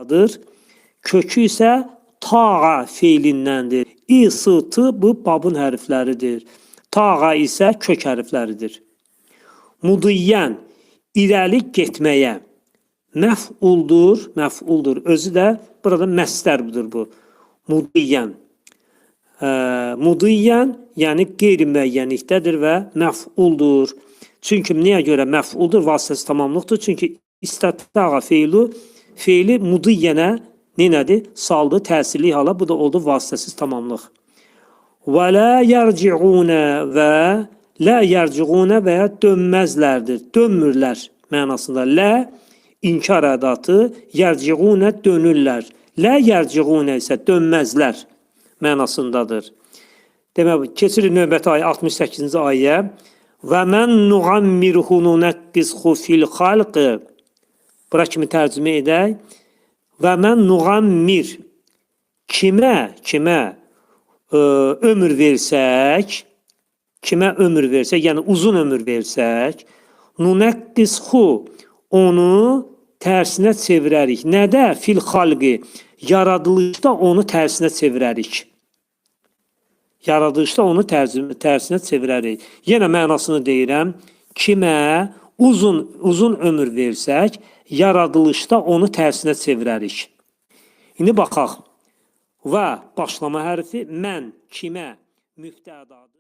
Adır. Kökü isə ta'a feilindəndir. İ, S, T bu babın hərfləridir. Ta'a isə kök hərfləridir. Mudiyyən irəli getməyə. Məf'uldur, məf'uldur. Özü də burada məsdərdir bu. Mudiyyən. Mudiyyən, yəni qeyri-müəyyənlikdədir və məf'uldur. Çünki niyə görə məf'uldur? Vasitəsiz tamamlıqdır. Çünki istatağa feili mudiyyənə nədir? Saldı, təsirli hala. Bu da oldu vasitəsiz tamamlıq. Və la yerci'une və la yerci'une və ya dönməzlərdir. Dönmürlər mənasında. Lə inkar ədatı, yerci'une dönürlər. Lə yerci'une isə dönməzlər mənasındadır. Demək, keçirik növbəti ayə 68-ci ayə. Və mən nuammirhu nunaqqishu fil xalq. Bura kimi tərcümə edək. Və mən nuammir kimə ömür versək, kimə ömür versək, yəni uzun ömür versək, nunaqqishu onu tərsinə çevirərik. Nədə? Fil xalqi. Yaradılışda onu tərsinə çevirərik. Yaradılışda onu tərsinə çevirərik. Yenə mənasını deyirəm. Kimə uzun ömür versək, yaradılışda onu tərsinə çevirərik. İndi baxaq. Və başlama hərfi mən, kimə mübtədadır.